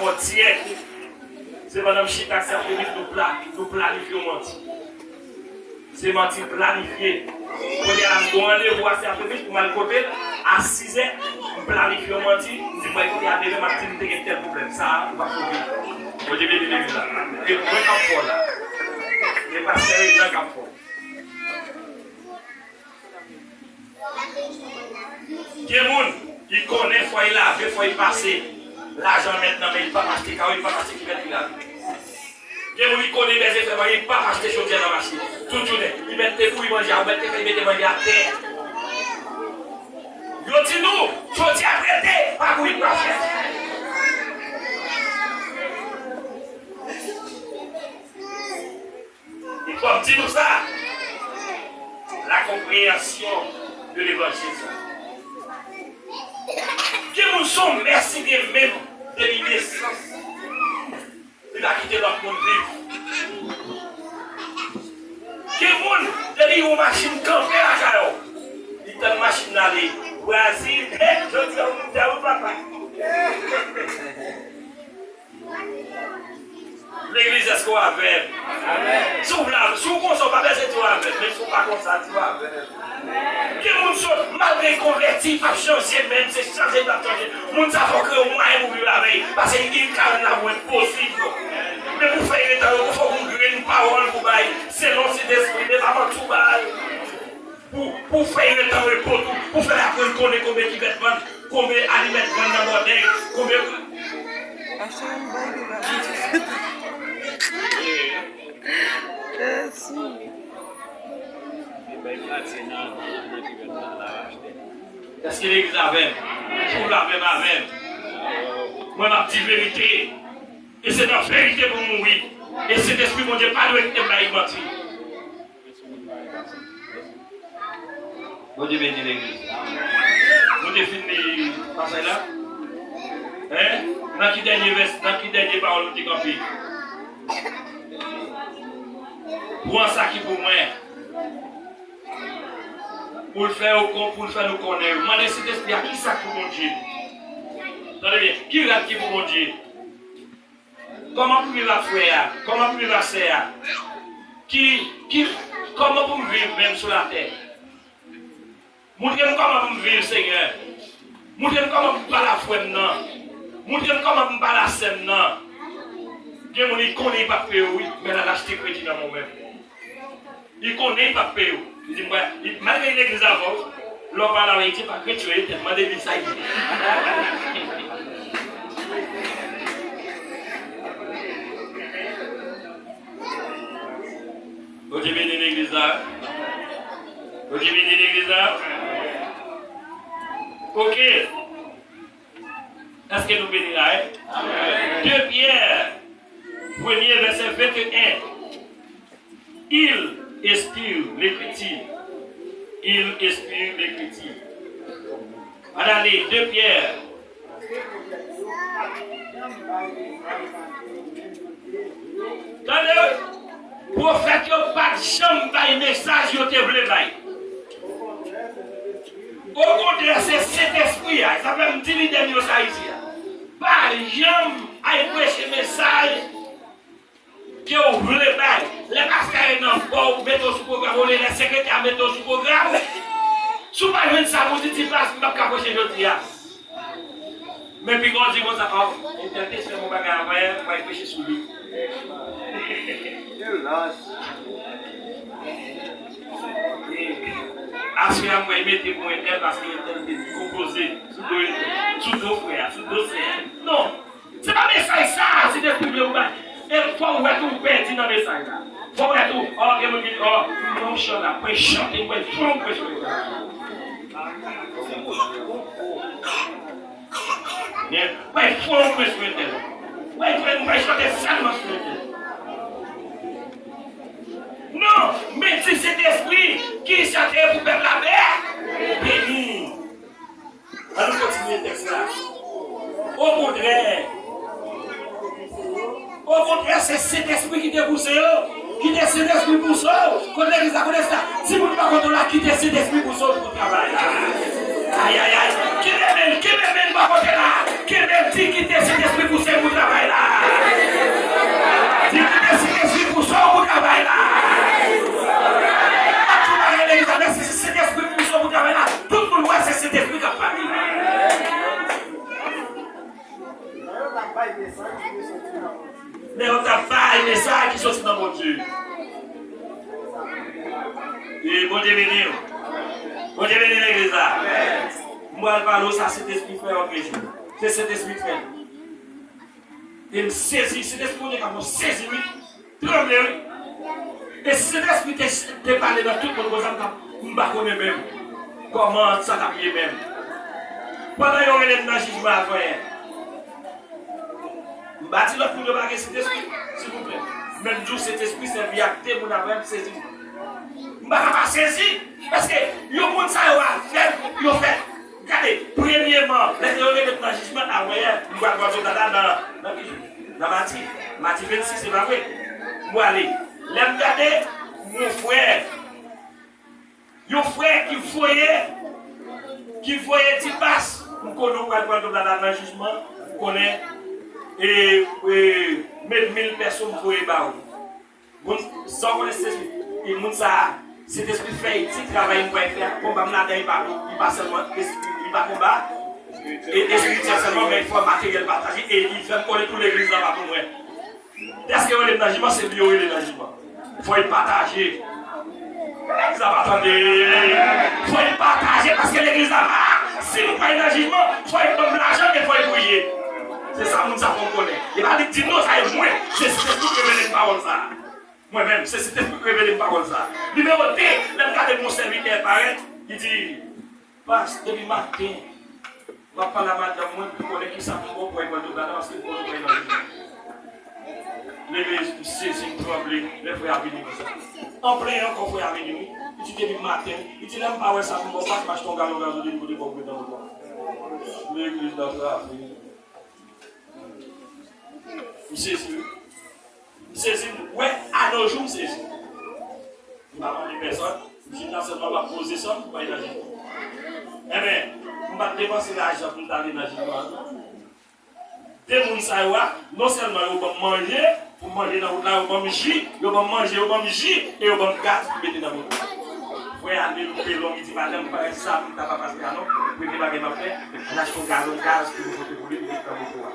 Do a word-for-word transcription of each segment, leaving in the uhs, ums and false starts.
Yon dyèk. Se pandan m chita ak Sè Feliks, nou pla-, nou planifye yon manti. Se manti planifye. Kounye a la, m gen yon randevou a Sè Feliks pou m al kote l a sizè. M planifye yon manti. M di, "Mwen, kote a, demen, m ap di m te gen tèl pwoblèm." Sa a, ou p ap sove. Bondye beni legliz la. E mwen k ap fè w la. E pastè Renan k ap fè w. Gen moun, li konnen fò li lave, fò li pase lajan mèt nan men, li p ap achte karo, li p ap achte kivèt, li lave. Gen moun, li konnen li bezwen fè manje, li p ap achte chodyè nan mache. Tout jounen, li mèt te bouyi manje a, ou mèt te fè li mete manje atè. Yo di nou, chodyè a prete, pa bouyi, pa fè. Li fò m di nou sa. La compréhension de l'évangile sa. Gen moun se yon mès li ye menm depi nesans. Li pa kite lòt moun viv. Gen moun, depi yon machin kanpe lakay ou, li tann machin nan ale. Brazil, he, jodi a, ou moute a, wi, papa. Legliz, èske w avè m? Si w vle, si w konsa, w pa bezwen di w avè m, men si w pa konsa, di w avè m. Gen moun sot, malgre l konvèti, l p ap chanje menm, se chanje l ap chanje. Moun sa fò w kreye yon mwayen pou w viv avè l, paske li ka rann lavi w enposib. Men pou w fè l ret an repo, fò w gen yon grenn pawòl pou w bay, selon Sentespri, men pa manti w bay. Pou, pou fè yo ret an repo tou, pou fè l aprann konnen konbyen kivèt vann, konbyen alimèt vann nan bòdèy, konbyen. Achte yon bay li va manje. Jezi. Èske legliz avè m? Poul avè m, avè m. Mwen, m ap di verite. E se nan verite pou m mouri. E Sentespri Bondye pa dwe kite m bay manti. Bondye beni legliz. Nou te fin li pasaj la? Hein? Nan ki dènye vès, nan ki dènye pawòl nou te kanpe? Pran sa ki pou mwen. Pou l fè yo kon, pou l fè nou konnen yo. Mande Sentespri a, ki sa k pou Bondye? Tande byen, ki rad ki pou Bondye? Kòman pou m viv ak frè a? Kòman pou m viv ak sè a? Ki, ki, kòman pou m viv menm sou latè? Montre m kòman pou m viv, Senyè. Montre m kòman pou m pale a frè m nan. Montre m kòman pou m pale a sè m nan. Gen moun li konnen li p ap peye w, wi, men l al achte kredi nan men w menm. Li konnen li p ap peye w. Li di, "Mwen, li, malgre li legliz avè w, lè w pale avè l, li di, 'Pa kretyen yo ye tèt, mande li sa li ye.'" Bondye beni legliz la. Bondye beni legliz la. Ok. Èske nou beni la, wi? De Pyè, premye vèsè venteyen. Il inspire l'Écriture. Il inspire l'Écriture. Ann ale, de Pyè. Tande, pwofèt yo pa t janm bay mesaj yo te vle bay. Okontrè, se Sentespri a. Sa fè m di lidè m yo sa isi a. Pa janm al preche mesaj ke w vle bay. Lè pastè Renan ba w, mete w sou pwogram, olye lè sekretè a mete w sou pwogram, si w pa jwenn sa pou w di, di, "Pas, m p ap ka preche jodi a." Men piga w di konsa, "Ò, entèl te fè m yon bagay avè, m pral preche sou li." Aswè a, m pral mete pou entèl paske entèl te konpoze sou do entèl, sou do frè a, sou do sè a. Non! Se pa mesaj sa a Sentespri vle w bay. E fò w wè tou w pèdi nan mesaj la. Fò w wè tou, ò, gen moun ki di, ò, m nan yon chan la, mwen chante, mwen fon, mwen chante. Mwen fon, mwen chante. Mwen, mwen, mwen chante sèlman sou entèl. Non, men di Sentespri ki chante pou pèp la beni. Ann nou kontinye tèks la. Okontrè, okontrè, se Sentespri ki te pouse yo. Kite Sentespri pouse w. Kote legliz la, kote sa. Timoun bò kote w la, kite Sentespri pouse w pou travay la. Ayayay. Kenbe men, kenbe men bò kote la. Kenbe, di kite Sentespri pouse m pou travay. Lè yo t ap bay mesaj ki soti nan Bondye. E Bondye beni w. Bondye beni legliz la. M pral pale w sa Sentespri fè yon rejim. Se Sentespri k fè l. E m sezi, Sentespri Bondye ka fè w sezi, wi. Tranble, wi. E si Sentespri te, te pale nan tout moun konsa, m t ap, m pa konnen menm kòman sa t ap ye menm. Pandan yo rele m nan jijman avanyè, m pa di lòt moun yo pa gen Sentespri, silvouplè. Men m di w Sentespri sèvi ak de moun avè m, sezi m. M pa ka pa sezi, paske yo moun sa yo avè m, yo fè Gade, premyeman, lè yo rele m nan jijman, a wè, m pral pran sou dada nan, nan ki jou? Nan madi. Madi vennsis, se pa vre? M prale. Lè m gade, m yon frè, yon frè ki voye, ki voye di pas, m konnen w pral pran sou dada nan jijman, m konnen, e, e, met mil pèso m voye ba ou. Moun, sa w konnen se, e moun sa a, Sentespri fè, e di travay m pral fè a, konba m ladan, e pa, e pa sèlman, e pa konba, e espirityèl sèlman, men fò materyèl pataje, e li fè m konnen tou legliz la pa pou mwen. Dèske yo rele m nan jijman, se li yo rele nan jijman. Fò e pataje. Legliz la pa tande. Fò e pataje, paske legliz la pa, si nou pral nan jijman, fò e ban m lajan, e fò e priye. Se sa moun sa fò m konnen. E pa li k di m non, sa e mwen. Se Sentespri k revele m pawòl sa a. Mwen menm, se Sentespri k revele m pawòl sa a. Nimewo de, lè m gade yon sèvitè parèt, li di, Pas, depi maten, m ap pale a madanm mwen pou konnen kisa pou m ba w pou w al pran doblada, paske m konnen w pral nan jijman. Legliz, m sezi, m tranble, lè frè a vini konsa. An plenyen ankò, frè a vini, wi. Li di, depi maten, li di, lè m pa wè sa pou m ba w, pas m achte yon galon gazolin pou depi w mete nan moto a. Legliz nan frape. M sezi, wi. M sezi, m wè, a nos jours, m sezi. M pa mande pèsòn, m chita sèlman, m ap poze san m, m pa nan jijman. Enben, m pa t depanse lajan pou m t ale nan jijman an, non. De moun sa yo a, non sèlman yo ban m manje, pou m manje nan wout la, yo ban m ji, yo ban m manje, yo ban m ji, e yo ban m gaz pou m mete nan moto a. Frè a, li loupe long, li di, madanm, m pa wè sa pou m ta ba pastè a non, premye bagay m ap fè, m achte yon galon gaz pou m pote pou li, pou l mete nan moto a.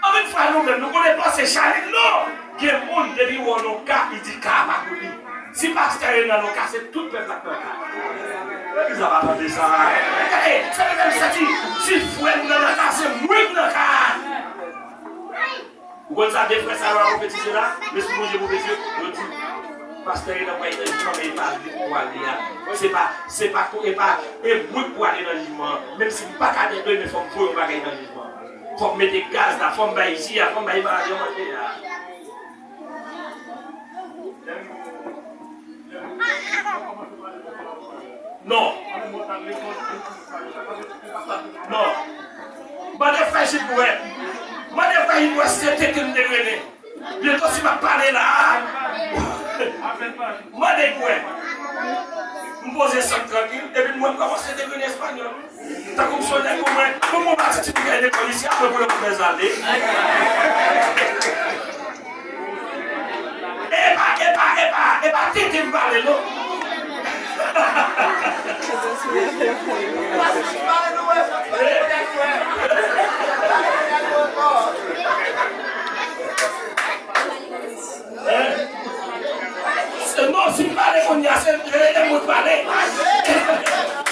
Anpil fwa nou menm, nou konnen panse charik nou. Gen moun, depi wè w nan ka, li di ka a pa pou li. Si pastè Renan nan ka, se tout pèp la k nan ka. Legliz la pa tande sa. Gade, se menm sa di, si frè m nan nan ka, se mwen k nan ka. Ou konn sa de frè sa yo a pwofetize la? Lespri Bondye pwofetize, yo di, pastè Renan pral nan jijman, men e pa li k pwale a. Se pa, se pa, e pa, e mwen k pwale nan jijman an. Menm si m pa ka dèdwe, men fò m voye yon bagay nan jijman an. Fò m mete gaz la, fò m bay ji a, fò m bay manje a. Non. Non. Mande frè Jip wè. Mande frè Jip wè si se tete m te grennen. Byento si m ap pale la a. Mande l wè. M poze san m trankil, epi m wè m kòmanse te grennen espanyòl. Tankou m se yon nèg pou mwen, pou mwen pati ti piga lekòl isi a, mwen pou yo kouvè zale. Epa, epa, epa, epa tete m pale non. Hein? Se, non, si m pale kounye a, se, e, e mwen k pale.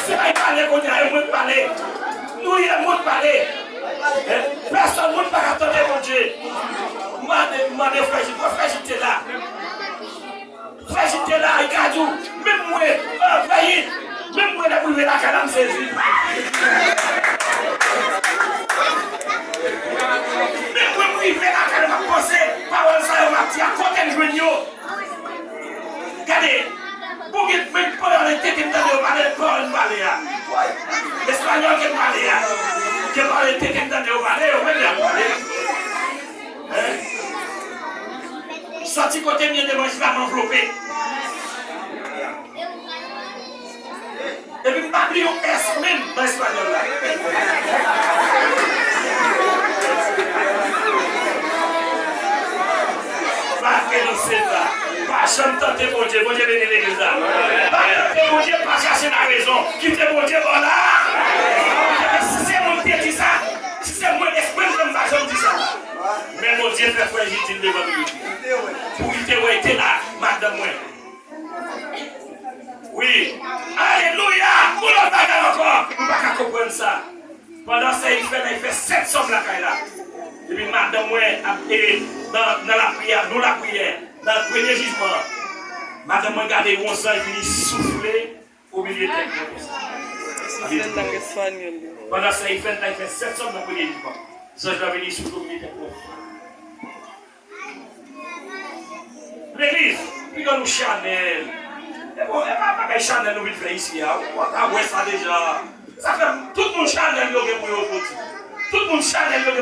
Se pa m pale kounye a, e mwen k pale. Nou ye mwen k pale. Hein? Pèsòn moun pa ka tande Bondye. Mande, mande frè Jip, frè Jip te la. Frè Jip te la, li ka di w, menm mwen, ah, frè Jip, menm mwen lè m rive lakay la, m sezi. Menm mwen m rive lakay la, m ap panse, pawòl sa yo m ap di a, kote m jwenn yo? Gade, bon, gen, men pawòl tete m tande yo pale, pawòl m pale a. Espanyòl ke m pale a. Gen pawòl tete m tande yo pale, yo menm y ap pale. Hein? M sòti kote m ye devan jila, m anvlope. Epi m pa bliye yon S menm nan espanyòl la. Padre Luceta, pa janm tante Bondye. Bondye beni legliz la. Pa tante Bondye, pa Chache larezon. Kite Bondye ba w la. Si se moun ki te di sa, si se mwen, espri m, m pa janm di sa. Men Bondye fè frè Jidil devan Bondye. Pou li te wè, li te la, madanm mwen. Wi. Alelouya! Yon lòt bagay ankò. M pa ka konprann sa. Pandan sa, li fè, li fè sèt sòm lakay la. Epi madanm mwen ap, e, nan, nan lapriyè, nou lapriyè, nan premye jijman an. Madanm mwen gade yon zanj vini soufle o milye tèt mwen konsa. Sa se lang espanyòl yo. Pandan sa, li fè, li fè sèt sòm nan premye jijman. Zanj la vini soufle o milye tèt mwen. Legliz, piga nou chanèl. E bon, e pa bagay chanèl nou vin fè isi a. Ou pa ta wè sa deja. Sa fè tout moun chanèl yo gen pou yo soti. Tout moun chanèl yo gen